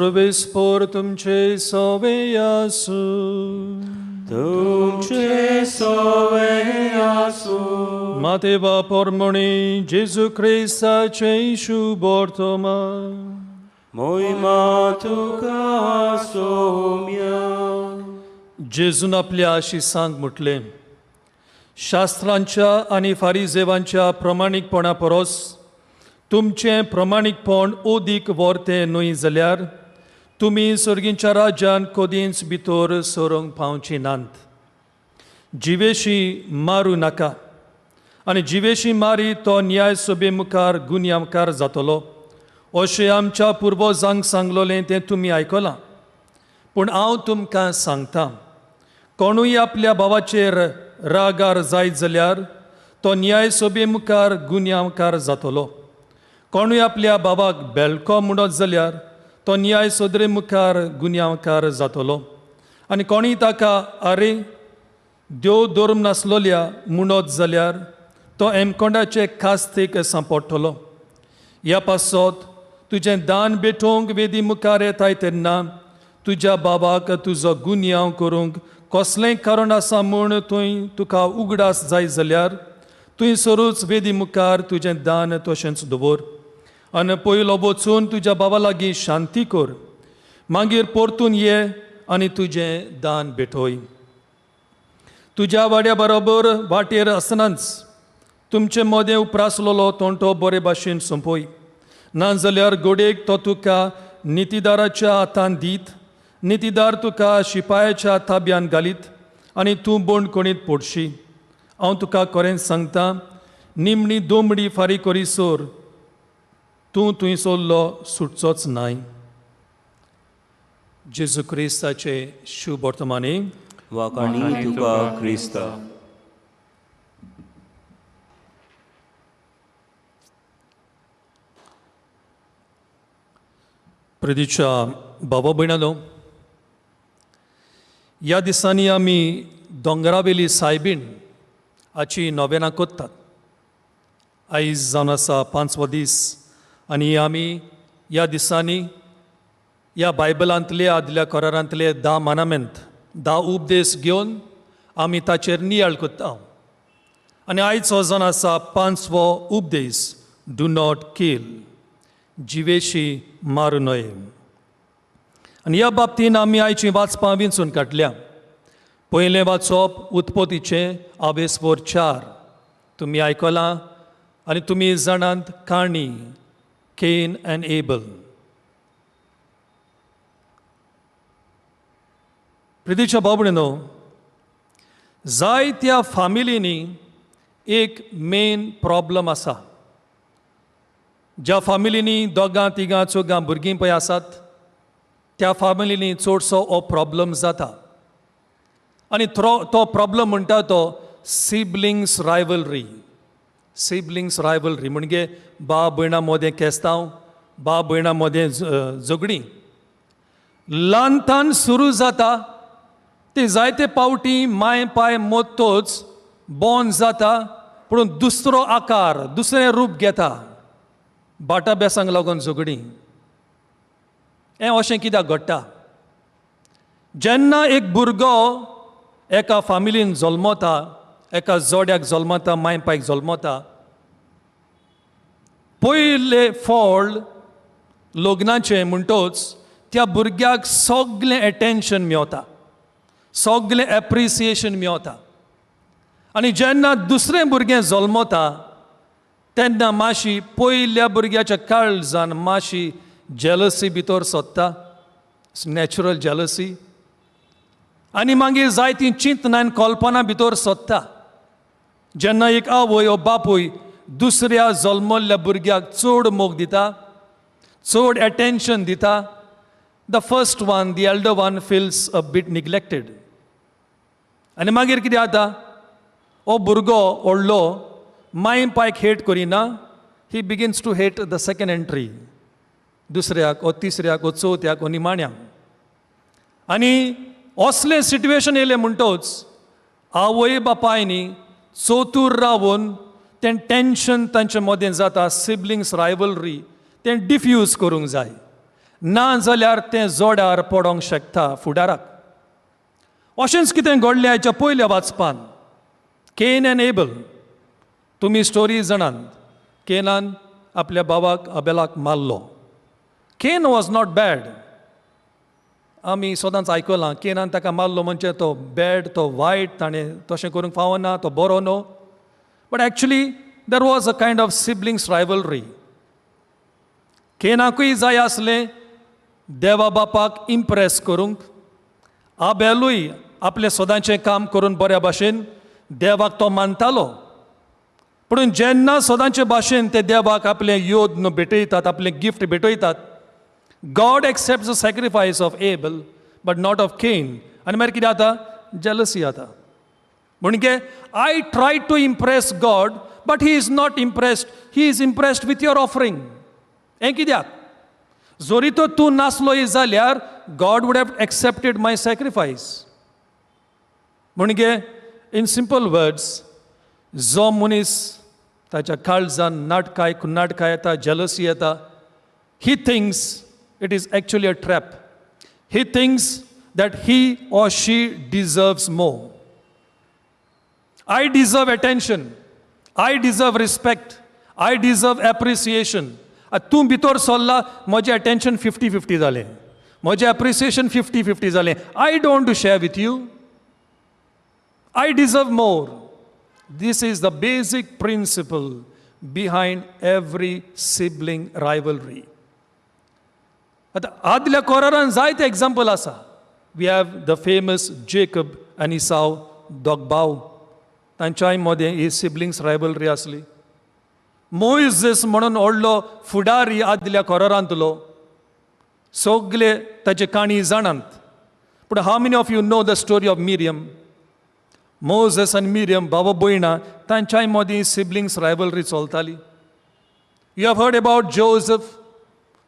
सर्वेस्पोर तुमचे सवे आसूं. तुमचे सवे आसूं. मातेवा पोरमणी जेजू क्रिस्ताचे शुभवर्तमान. मोहिमा तुका सोम्या. जेजून आपल्या शिसांक म्हटलें, शास्त्रांच्या आनी फारिजेवांच्या प्रमाणीकपणा परस तुमचें प्रमाणीकपण अदीक वर्तें न्हय जाल्यार तुमी सर्गींच्या राज्यान कदींच भितर सरूंक पावची नात. जिवेशी मारूं नाका आनी जिवेशी मारी तो न्याय सभे मुखार गुन्यांवकार जातलो अशें आमच्या पुर्वजांक सांगलोलें तें तुमी आयकलां. पूण हांव तुमकां सांगतां, कोणूय आपल्या भावाचेर रागार जायत जाल्यार तो न्याय सभे मुखार गुन्यांवकार जातलो. कोणूय आपल्या बाबाक बेलको म्हणत जाल्यार तो न्याय सदरे मुखार गुन्यांवकार जातलो. आनी कोणूय ताका आरे देव धर्म नासलोल्या म्हणत जाल्यार तो एमकोंडाचे खास्तीक सांपडटलो. ह्या पासत तुजें दान भेटोवंक वेदी मुखार येताय तेन्ना तुज्या बाबाक तुजो गुन्यांव करूंक कसलेंय कारण आसा म्हूण थंय तुका उगडास जाय जाल्यार तुवें सरूच वेदी मुखार तुजें दान तशेंच दवर आनी पयलो वचून तुज्या बाबा लागीं शांती कर, मागीर परतून ये आनी तुजें दान भेटय. तुज्या वाड्या बरोबर वाटेर आसनाच तुमचे मदें उप्रासलेलो तोंटो बरे भाशेन सोंपय, नाजाल्यार गोडेक तो तुका नितीदाराच्या हातान दीत, नितीदार तुका शिपायाच्या ताब्यान घालीत आनी तूं बंदखणींत पडशी. हांव तुका खरेंच सांगता, निमणी दोमडी फारीक करीसर तूं थंयसरलो सुटचोच नाय. जेजू क्रिस्ताचे शुभ वर्तमानी. वाखाणी तुका क्रिस्ता. प्रितीच्या बाबा भयणालो, ह्या दिसांनी आमी दोंगरावेली सायबीण हाची नोवेनां करतात. आयज जावन आसा पांचवो दीस आनी आमी ह्या दिसांनी ह्या बायबलांतले आदल्या करारांतले 10 मानामेंत 10 उपदेश घेवन आमी ताचेर नियाळ करता. आनी आयज हो जावन आसा पांचवो उपदेश, do not kill, जिवेशी मारू न्हय. आनी ह्या बाबतीन आमी आयची वाचपां विंचून काडल्या. पयलें वाचप उत्पत्तीचें आवेसवर 4, तुमी आयकलां आनी तुमी जाणात काणी केन अँड एबल. प्रितीच्या बाबडे न्हू, जायत्या फामिलींनी एक मेन प्रॉब्लम आसा. ज्या फामिलींनी दोगां तिगां चौगां भुरगीं पळय आसात त्या फामिलींनी चडसो हो प्रॉब्लम जाता. आनी तो प्रॉब्लम म्हणटा तो सिबलिंग्स रायवलरी. सिबलिंग्स रायवलरी म्हणजे बा भयणां मदें केस्तांव, बा भयणां मदें झगडीं ल्हानतान सुरू जाता. ती जायते पावटी माय पाय मोत्तोच बोन जाता, पूण दुसरो आकार दुसरें रूप घेता. बाटाबेसांक लागून झगडीं हें अशें कित्याक घडटा? जेन्ना एक भुरगो एका फामिलीन जल्मता, एका जोड्याक जल्मता, माय पायक जल्मता, पयलें फळ लग्नाचें म्हणटोच त्या भुरग्याक सगळें एटेन्शन मेवता, सगळें एप्रिसिएशन मेवता. आनी जेन्ना दुसरें भुरगें जल्मता तेन्ना मातशी पयल्या भुरग्याच्या काळजान मातशी जेलसी भितर सोदता, नॅचरल जेलसी. आनी मागीर जायतीं चिंतनां आनी कल्पना भितर सोदता. जेन्ना एक आवय ओ बापूय दुसऱ्या जल्मल्ल्या भुरग्याक चड मोग दिता, चड एटेन्शन दिता, the first one, the elder one feels a bit neglected. आनी मागीर कितें जाता, हो भुरगो व्हडलो माय पायक हेट करिना, he begins to hate the second entry, दुसऱ्याक ओ तिसऱ्याक ओ चवथ्याक ओ निमाण्याक. आनी असलें सिट्युएशन येयलें म्हणटोच आवय बापायनी चतूर रावन तें टेंशन तांचे मदें जाता, सिबलिंग्स रायवलरी, तें डिफ्यूज करूंक जाय. ना जाल्यार तें जोड्यार पडोंक शकता फुडाराक. अशेंच कितें घडलें हाच्या पयल्या वाचपान, केन एन एबल. तुमी स्टोरी जाणात. केनान आपल्या भावाक अबेलाक मारलो. Cain was not bad. आमी सदांच आयकलां, केनान ताका मारलो म्हणजे तो बॅड, तो वायट, ताणें तशें करूंक फावना, तो बरो न्हू. But actually there was a kind of siblings rivalry. केनाकूय जाय आसलें देवा बापाक इम्प्रेस करूंक. आबेलूय आपलें सदांचें काम करून बऱ्या भाशेन देवाक तो मानतालो. पूण जेन्ना सदांचे भाशेन ते देवाक आपलें योद्न भेटयतात, आपलें gift भेटयतात, God accept the sacrifice of Abel but not of Cain. आनी मागीर कितें जाता? जेलसी जाता. म्हणजे I try to impress God, but he is not impressed. He is impressed with your offering. हें कित्याक? जरी तो तूं नासलोय जाल्यार God would have accepted my sacrifice. म्हणजे इन सिंपल वर्ड्स, जो मनीस ताच्या काळजान नाटकाय कुन्नाटकाय येता, जेलसी येता, he thinks it is actually a trap. He thinks that he or she deserves more. I deserve attention, I deserve respect, I deserve appreciation. तूं भितर सरला, म्हजें attention 50-50 जालें, म्हजें एप्रिसिएशन 50-50 जालें. I don't to share with you. I deserve more. This is the basic principle behind every sibling rivalry. आतां आदल्या कोरारान जायते example आसा. We have the famous Jacob आनी इसाव, दोग भाव. तांच्याय मदें ही सिबलिंग्स रायवलरी आसली. मोयझस म्हणून व्हडलो फुडारी आदल्या कोरारांतलो, सगले ताचे काणी जाणात. पूण how many of you know the story of Miriam? Moses आनी मिरियम भाव भयणां, तांच्याय मदीं सिबलिंग्स रायवलरी चलताली. You have heard about Joseph,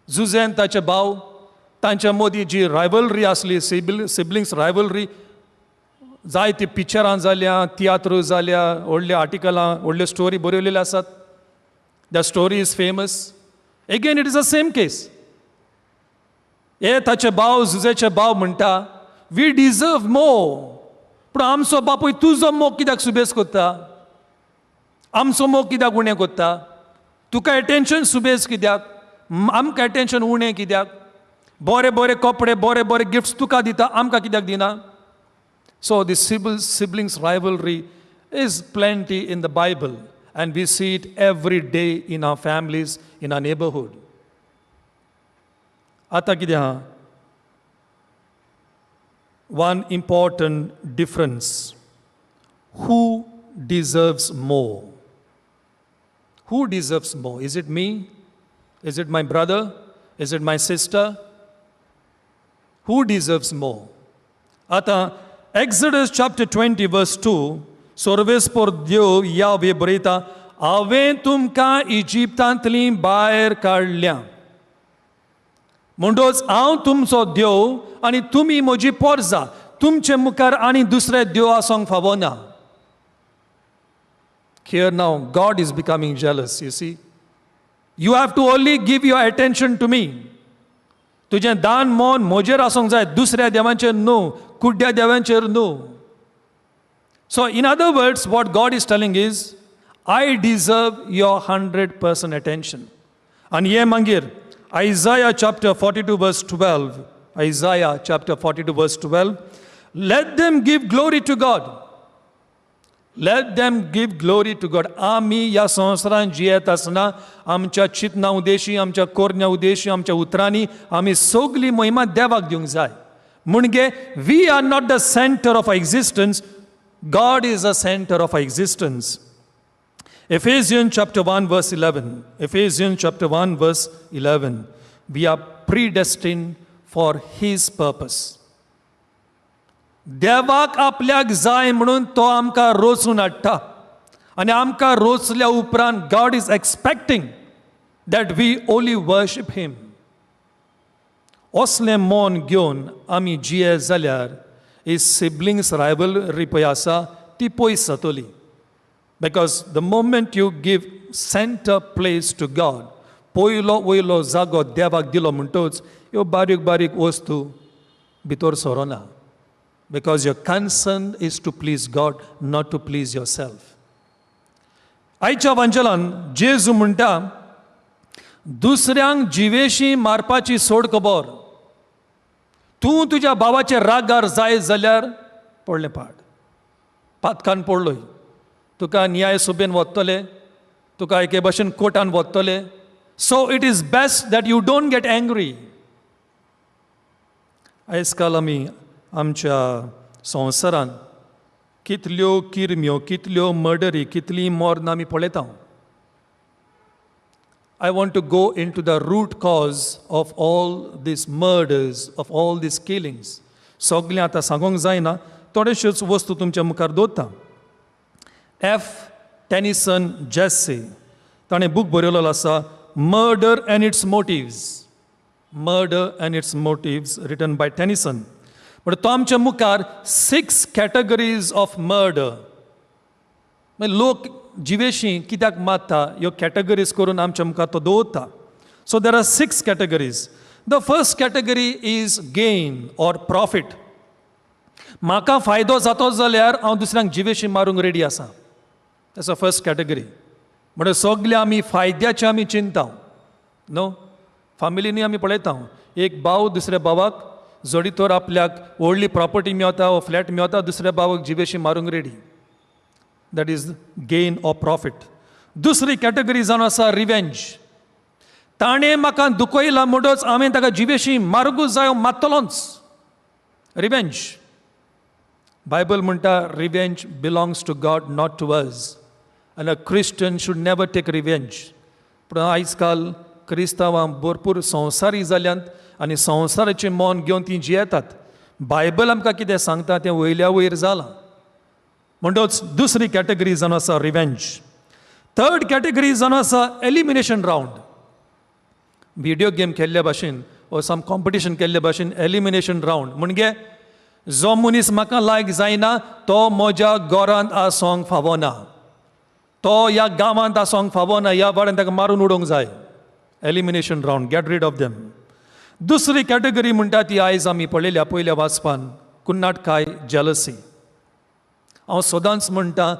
जुझेन ताचे भाव, तांच्या मदीं जी रायवलरी आसली, सिबलिंग्स रायवलरी, जायती पिक्चरां जाल्या, तियात्र जाल्या, व्हडल्या आर्टिकलां, व्हडल्यो स्टोरी बरयलेल्यो आसात. The story is famous. Again, it is a same case. हे ताचे भाव, जुजेचे भाव म्हणटा, we deserve more. पूण आमचो बापूय तुजो मोग कित्याक सुबेज करता? आमचो मोग कित्याक उणें करता? तुका एटेन्शन सुबेज कित्याक, आमकां एटेन्शन उणें कित्याक? बरे बरे कपडे, बरे बरे गिफ्ट्स तुका दिता, आमकां कित्याक दिना? So the siblings rivalry is plenty in the Bible, and we see it every day in our families, in our neighborhood. आतां कितें आहा? One important difference: who deserves more? Who deserves more? Is it me? Is it my brother? Is it my sister? Who deserves more? आतां Exodus chapter 20 verse 2, सोर्वेस्पोर देव यावे बरयता, हांवें तुमकां इजिप्तांतली भायर काडल्या, म्हणटोच हांव तुमचो देव आनी तुमी म्हजी पोरजा. तुमचे मुखार आनी दुसरे देव आसूंक फावना. Here now, God is becoming jealous, you see. You have to only give your attention to me. तुजें दान मन म्हजेर आसूंक जाय, दुसऱ्या देवांचेर न्हू, कुड्ड्या देवांचेर न्हू. So in other words, what God is telling is, I deserve your 100% attention. आनी हे मागीर Isaiah chapter 42 verse 12, Isaiah chapter 42 verse 12, let them give glory to God. Let them give glory to God. आमी ह्या संवसारांत जियेत आसतना आमच्या चिंतना उद्देशी, आमच्या कोरण्या उद्देशी, आमच्या उतरांनी आमी सगली महिमा देवाक दिवंक जाय. म्हणजे we are not the center of existence, God is the center of existence. Ephesians chapter 1 verse 11. Ephesians chapter 1 verse 11. We are predestined for his purpose. देवाक आपल्याक जाय म्हणून तो आमकां रोचून हाडटा आनी आमकां रोचल्या उपरांत God is expecting that we only worship him. असलें मन घेवन आमी जिये जाल्यार ही सिबलिंग्स रायवलरी पळय आसा ती पयस जातली, because the moment you give center place to God, पयलो वयलो जागो देवाक दिलो म्हणटच ह्यो बारीक बारीक वस्तू भितर Sarona, because your concern is to please God, not to please yourself. आयच्या वांजलान जेजू म्हणटा, दुसऱ्यांक जिवेशी मारपाची सोड खबर. तूं तुज्या भावाचे रागार जाय जाल्यार पडलें पाड, पातकान पडलोय. तुका न्याय सभेन वतले, तुका एके भशेन कोर्टान वतले. So it is best that you don't get angry. आयज काल आमी आमच्या संवसारांत कितल्यो किरम्यो, कितल्यो मर्डरी, कितलीं मर्णां आमी पळयता. I want to go into the root cause of all these murders, of all these killings. सगळें आतां सांगूंक जायना, थोड्योश्योच वस्तू तुमच्या मुखार दवरता. एफ टेनिसन जेस्सी, ताणें बूक बरयलेलो आसा, Murder and Its Motives. Murder and Its Motives, written by Tennyson. But तो आमच्या मुखार सिक्स कॅटेगरीज ऑफ मर्डर, मागीर लोक जिवेशी कित्याक मारता, ह्यो कॅटेगरीज करून आमच्या मुखार तो दवरता. So there are six categories. The first category is gain or profit. म्हाका फायदो जातो जाल्यार हांव दुसऱ्यांक जिवेशी मारूंक रेडी आसा. That's a first category. म्हणल्यार सगळे आमी फायद्याचे आमी चिंता न्हू. फामिलीनी आमी पळयता, एक भाव दुसऱ्या भावाक जडी तर आपल्याक व्हडली प्रॉपर्टी मेवता वो फ्लॅट मेवता, दुसऱ्या भावाक जिवेशी मारूंक ready. That is gain or profit. दुसरी कॅटेगरी जावन आसा रिवेंज. ताणें म्हाका दुखयला म्हणटच हांवें ताका जिवेशी मारूंकूच जाय, मारतलोच. रिवेंज. बायबल म्हणटा, revenge belongs to God, not to us, and a Christian should never take revenge. पूण आयज काल क्रिस्तांवां भरपूर संवसारी जाल्यांत आनी संवसाराचें मन घेवन तीं जियेतात. बायबल आमकां कितें सांगता तें वयल्या वयर जालां. म्हणटच दुसरी कॅटेगरी जावन आसा रिवेंज. थर्ड कॅटेगरी जावन आसा एलिमिनेशन रावंड. व्हिडिओ गेम खेळ्ळे भाशेन ओ सम कॉम्पिटिशन केल्ले भाशेन एलिमिनेशन रावंड म्हणजे जो मनीस म्हाका लायक जायना, तो म्हज्या घरांत आसोंक फावना, तो ह्या गांवांत आसोंक फावना, ह्या वाड्यान ताका मारून उडोवंक जाय. Elimination round, get rid of them. दुसरी कॅटेगरी म्हणटा ती आयज आमी पळयल्या पयल्या वाचपान, कुन्नाटकाय, जेलसी. हांव सदांच म्हणटा,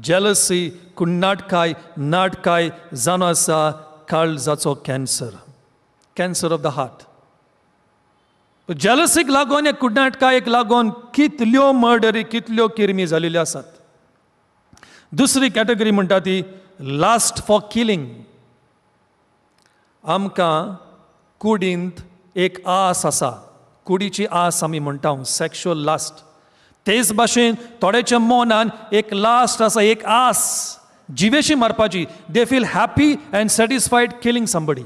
जेलसी, कुन्नाटकाय, नाटकाय जावन आसा काळजाचो cancer, cancer of the heart. जेलसीक लागून, या कुड्नाटकायेक लागून कितल्यो मर्डरी, कितल्यो किरमी जालेल्यो आसात. दुसरी कॅटेगरी म्हणटा ती लास्ट फॉर किलिंग. आमकां कुडींत एक आस आसा, कुडीची आस आमी म्हणटा, सॅक्शुअल लास्ट. तेच भाशेन थोड्याच्या मनान एक लास्ट आसा, एक आस जिवेशी मारपाची. They feel happy and satisfied killing somebody.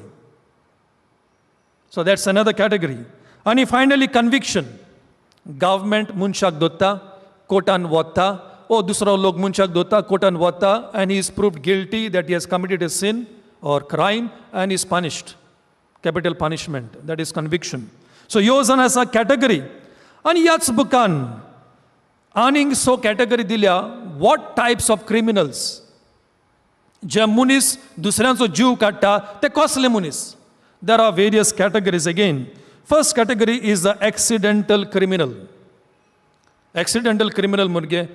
So that's another category. आनी फायनली कन्विक्शन. गव्हर्मेंट मनशाक दोत्ता, कोर्टान वता, ओ दुसरो लोक मनशाक दोता, कोर्टान वता, and he is proved guilty that he has committed a sin or crime and is punished, capital punishment. That is conviction. So ह्यो जावन आसा कॅटेगरी. आनी ह्याच बुकान आनीक सो कॅटेगरी दिल्या, what types of criminals. जे मनीस दुसऱ्यांचो जीव काडटा ते कसले मनीस. There are various categories again. First category is the accidental criminal. Accidental criminal म्हणजे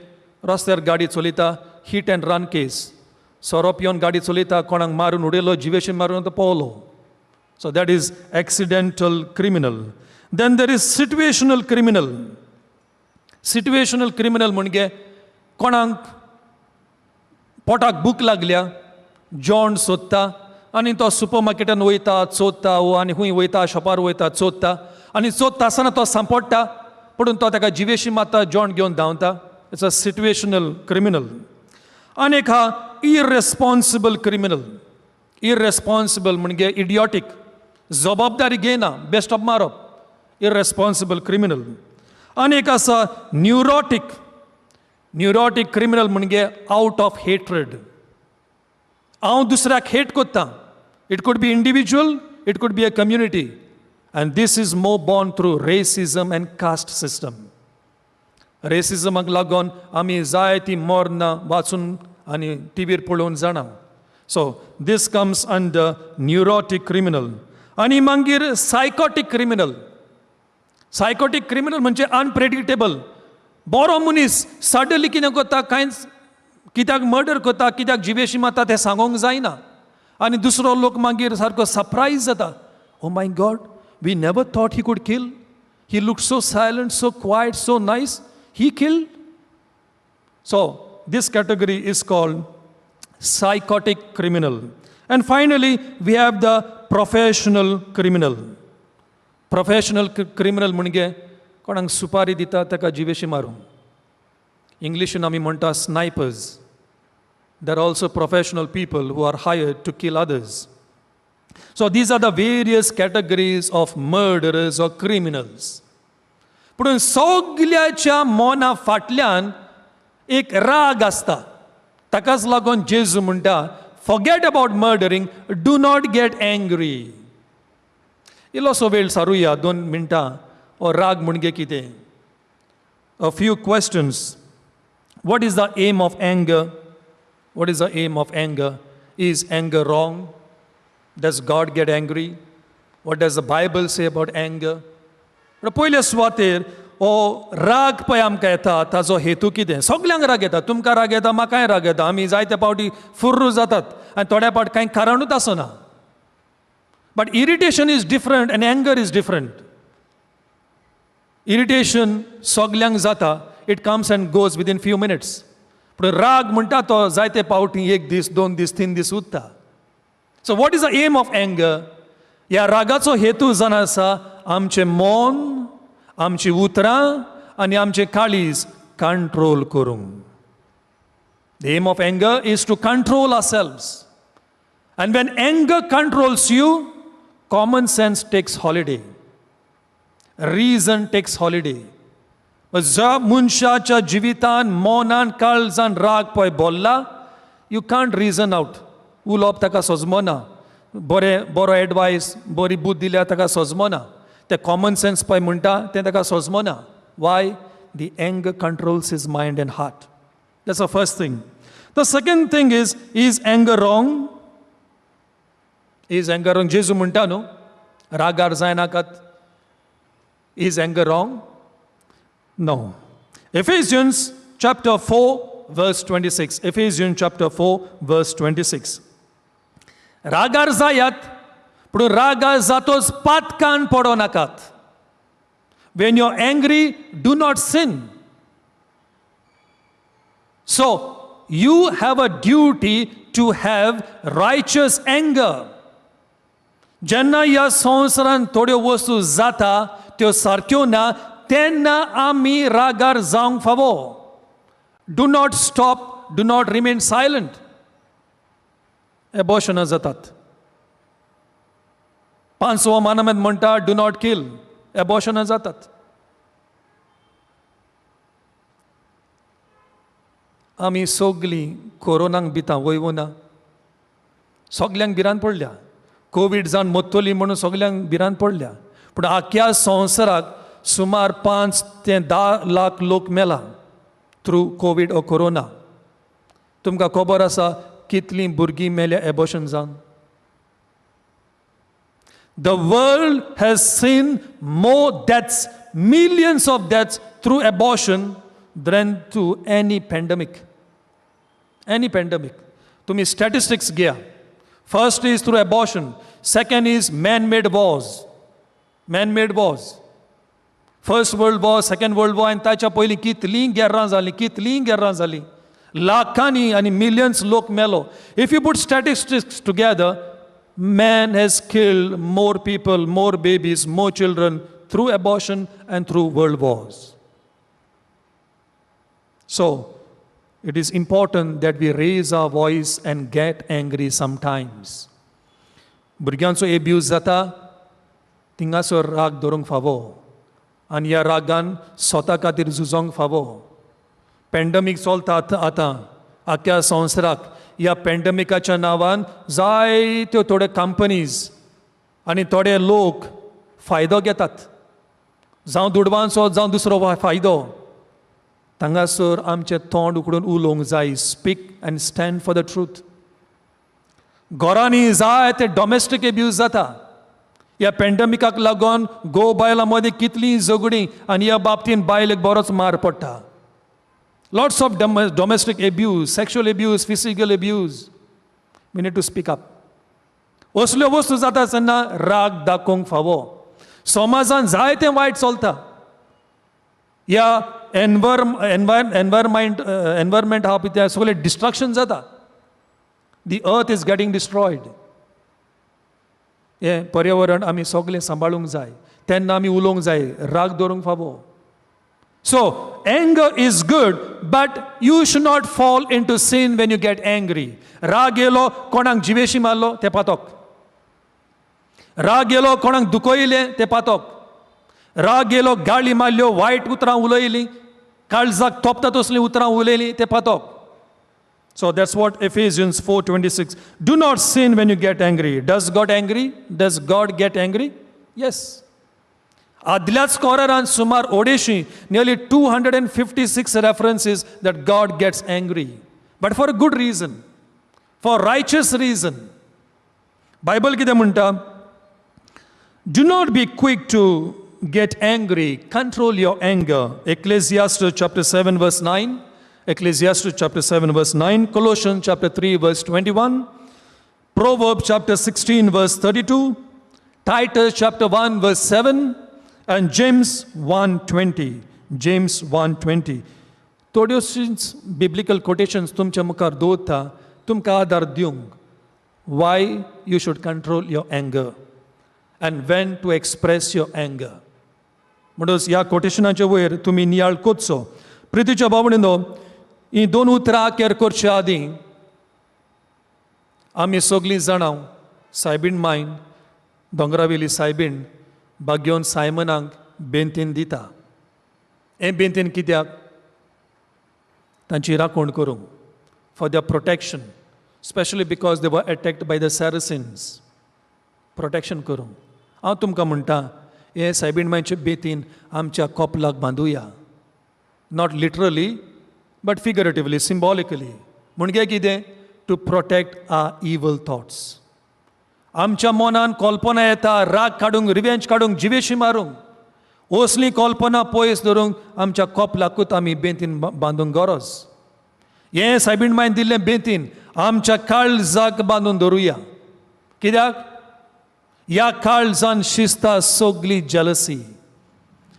रस्त्यार गाडी चलयता, हिट अँड रन केस. सोरो पिवन गाडी चलयता, कोणाक मारून उडयलो, जिवेशी मारून तो पळलो. So that is accidental criminal. Then there is situational criminal. Situational criminal म्हणजे कोणाक पोटाक भूक लागल्या, जेवण सोदता आनी तो सुपर मार्केटान वयता, चोदता वो आनी खंय वयता, शॉपार वयता, चोदता आनी चोदता आसतना तो सांपडटा, पूण तो ताका जिवेशी मारता, जेवण घेवन धांवता. It's a situational criminal. आनी एक आहा इररेस्पॉन्सिबल क्रिमिनल. इररेस्पॉन्सिबल म्हणजे इडियोटीक, जबाबदारी घेयना, बेश्टो मारप, इररेस्पॉन्सिबल क्रिमिनल. आनी एक आसा न्युरोटीक. न्युरोटीक क्रिमिनल म्हणजे आउट ऑफ हेट्रेड. हांव दुसऱ्याक हेट कोत्ता. It could be individual, it could be a community, and this is more born through racism and caste system. रेसिजमाक लागून आमी जायतीं मरणां वाचून आनी टिवीर पळोवन जाणा. So this comes under neurotic criminal. आनी मागीर सायकोटीक क्रिमिनल. सायकोटीक क्रिमिनल म्हणजे अनप्रेडिक्टेबल. बरो मनीस सडनली कितें करता, कांयच कित्याक मर्डर करता, कित्याक जिवेशी मारता तें सांगूंक जायना. आनी दुसरो लोक मागीर सारको सरप्रायज जाता, oh my God, we never thought he could kill, he look so silent, so quiet, so nice, he kill. So this category is called psychotic criminal. And finally we have the professional criminal. Professional criminal म्हणजे कोणाक सुपारी दिता ताका जिवेशी मारूंक. इंग्लिशीन आमी म्हणटा snipers. There are also professional people who are hired to kill others. So these are the various categories of murderers or criminals. पूण सगल्याच्या मना फाटल्यान एक राग आसता. ताकाच लागून जेजू म्हणटा, forget about murdering, do not get angry. इल्लोसो वेळ सारुया, 2 मिनटां, हो राग म्हणजे कितें. A few questions. What is the aim of anger? What is the aim of anger? Is anger wrong? Does God get angry? What does the Bible say about anger? पयले सुवातेर हो राग पळय आमकां येता ताजो हेतू कितें. सगल्यांक राग येता, तुमकां राग येता, म्हाकाय राग येता. आमी जायते पावटी फुर्रू जातात आनी थोड्या पावट कांय कारणूच आसना. But irritation is different and anger is different. Irritation सगल्यांक जाता, it comes and goes within few minutes. पूण राग म्हणटा तो जायते पावटी 1 दीस, 2 दीस, 3 दीस उरता. So what is the aim of anger? ह्या रागाचो हेतू जावन आसा आमचें मन, आमची उतरां आनी आमचें काळीज कंट्रोल करूंक. The aim of anger is to control ourselves. And when anger controls you, common sense takes holiday, reason takes holiday. ज्या मनशाच्या जिवितान मनान काळजान राग पळय बोल्ला, you can't region out. उलोवप ताका सजमना, बरें बरो एडवायस, बरी बुद्द दिल्यार ताका सजमना, तें कॉमन सेन्स पळय म्हणटा तें ताका सजमना. Why? The anger controls his mind and heart. That's the first thing. The second thing is, is anger wrong? Is anger wrong? जेजू म्हणटा न्हू, रागार जायनाकात. Is anger wrong? No. Ephesians chapter 4 verse 26. Ephesians chapter 4 verse 26. रागार जायात, पूण रागार जातोच पातकान पडो नाकात. When you're angry, do not sin. So you have a duty to have righteous anger. जेन्ना ह्या संवसारान थोड्यो वस्तू जाता त्यो सारक्यो ना, तेन्ना आमी रागार जावंक फावो. Do not stop, do not remain silent. एबॉर्शनां जातात. 5वो मानमेंत म्हणटा do not kill. एबॉर्शनां जातात. आमी सगलीं कोरोनाक भिता वय वो ना, सगल्यांक भिरांत पडल्या. कोवीड जावन मरतली म्हणून सगल्यांक भिरांत पडल्या. पूण आख्या संवसाराक सुमार 5 ते 10 लाख लोक मेला थ्रू कोवीड ओ कोरोना. तुमकां खबर आसा कितलीं भुरगीं मेल्या एबॉर्शन जावन? The world has seen more deaths, millions of deaths through abortion than through any pandemic. Any pandemic. तुम्ही statistics घ्या. First is through abortion. Second is man-made wars. Man-made wars. First World War, Second World War, आनी ताच्या पयलीं कितलीं गेर्रां जालीं, कितलीं गेर्रां जालीं, लाखांनी आनी मिलियन्स लोक मेलो. If you put statistics together, man has killed more people, more babies, more children through abortion and through world wars. So, it is important that we raise our voice and get angry sometimes. भुरग्यांचो abuse जाता, थिंगासर राग धरूंक फावो आनी ह्या रागान स्वता खातीर झुजोंक फावो. पॅन्डमीक चलता आतां आख्या संवसाराक. ह्या पॅन्डमिकाच्या नांवान जायत्यो थोड्यो कंपनीज आनी थोडे लोक फायदो घेतात, जावं दुडवांचो जावं दुसरो फायदो. तांगासर आमचें तोंड उकडून उलोवंक जाय. Speak and stand for the truth. घरांनी जायते डॉमेस्टीक एब्यूज जाता. ह्या पॅन्डमिकाक लागून घोव बायलां मदीं कितलीं झगडीं आनी ह्या बाबतीन बायलेक बरोच मार पडटा. Lots of domestic abuse, sexual abuse, physical abuse. We need to speak up. असल्यो वस्तू जाता तेन्ना राग दाखोवंक फावो. समाजान जायतें वायट चलता. ह्या एनवायरमेंट आहा पळय, तें सगळें डिस्ट्रक्शन जाता. The earth is getting destroyed. हें पर्यावरण आमी सगळें सांबाळूंक जाय. तेन्ना आमी उलोवंक जाय, राग दवरूंक फावो. So anger is good, but you should not fall into sin when you get angry. राग येयलो, कोणाक जिवेशी मारलो, तें पातक. राग येयलो, कोणाक दुखयलें, तें पातक. राग येयलो, गाळी मारल्यो, वायट उतरां उलयलीं, काळजाक तोपता तसलीं उतरां उलयलीं, तें पातक. So that's what Ephesians 4:26. Do not sin when you get angry. Does God angry? Does God get angry? Yes. आदल्याच कोरारान सुमार 250, nearly 256 references that God gets angry, but for a good reason, for righteous reason. Bible कितें म्हणटा? Do not be quick to get angry. Control your anger. Ecclesiastes chapter 7 verse 9. Ecclesiastes chapter 7 verse 9. Colossians chapter 3 verse 21. Proverbs chapter 16 verse 32. Titus chapter 1 verse 7. And James 1:20. James 1:20. थोड्योशींच biblical quotations तुमच्या मुखार दवरता तुमकां आदार दिवंक, why you should control your anger and when to express your anger. म्हणटच ह्या कोटेशनाच्या वयर तुमी नियाळ करचो. प्रितीच्या भावणीनो, ही दोन उतरां अखेर करचे आदीं, आमी सगळीं जाणां, सायबीण मायन, दोंगरावेली सायबीण बागेवन सायमनाक बेंतीन दिता. हें बेंतीन कित्याक? तांची राखण करूंक, for their protection, specially because they were attacked by the Saracens. Protection करूंक. हांव तुमकां म्हणटा, हें सायबीण मायचे बेतीन आमच्या कपलाक बांदुया. Not literally, but figuratively, symbolically. म्हणजे कितें? To protect our evil thoughts. आमच्या मनान कल्पना येता राग काडूंक, रिवेंज काडूंक, जिवेशी मारूंक. असली कल्पना पयस धरूंक आमच्या कपलाकूच आमी बेंतीन बांदूंक गरज. हें सायबीण मायन दिल्लें बेंतीन आमच्या काळजाक बांदून धरुया. कित्याक ह्या काळजान शिजता सगली जेलसी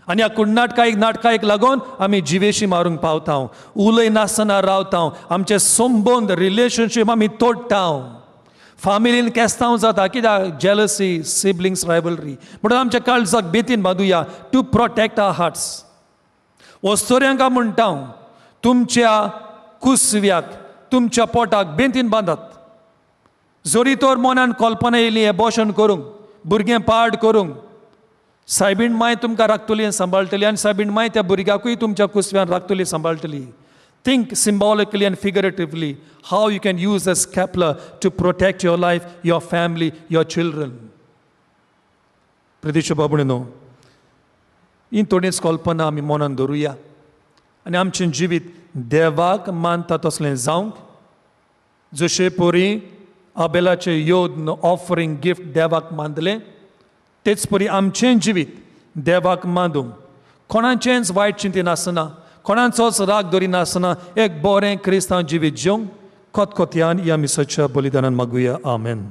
आनी ह्या कुडनाटकायक नाटकायक लागून आमी जिवेशी मारूंक पावता, उलय नासतना रावता, आमचे संबंद, रिलेशनशीप आमी तोडटा, फामिलीन केस्तांव जाता. कित्याक? Jealousy, siblings rivalry. म्हणून आमच्या काळजाक बेतीन बांदुया, to protect our hearts. वस्तोऱ्यांक म्हणटा हांव, तुमच्या कुसव्याक, तुमच्या पोटाक बेंतीन बांदात. जरी तर मनान कल्पना येयली एबॉशन करूंक, भुरगें पाड करूंक, सायबीण माय तुमकां राखतली आनी सांबाळटली आनी सायबीण माय त्या भुरग्याकूय तुमच्या कुसव्यान राखतली, सांबाळटली. Think symbolically and figuratively how you can use a scapular to protect your life, your family, your children. Pradesh बाबणो, ही थोडीच कल्पना आमी मनान धरुया आनी आमचें जिवीत देवाक मानता तसलें जावंक, जशे परी आबेलाचें योद्न ऑफरींग गिफ्ट देवाक मानलें, तेच परी आमचें जिवीत देवाक मांदूंक, कोणाचेंच वायट चिंतिनासतना, कोणाचोच राग धरिनासतना एक बरें क्रिस्तांव जिवीत जिवंक खतखत्यान ह्या मिसाच्या बलिदानान मागुया. आमेन.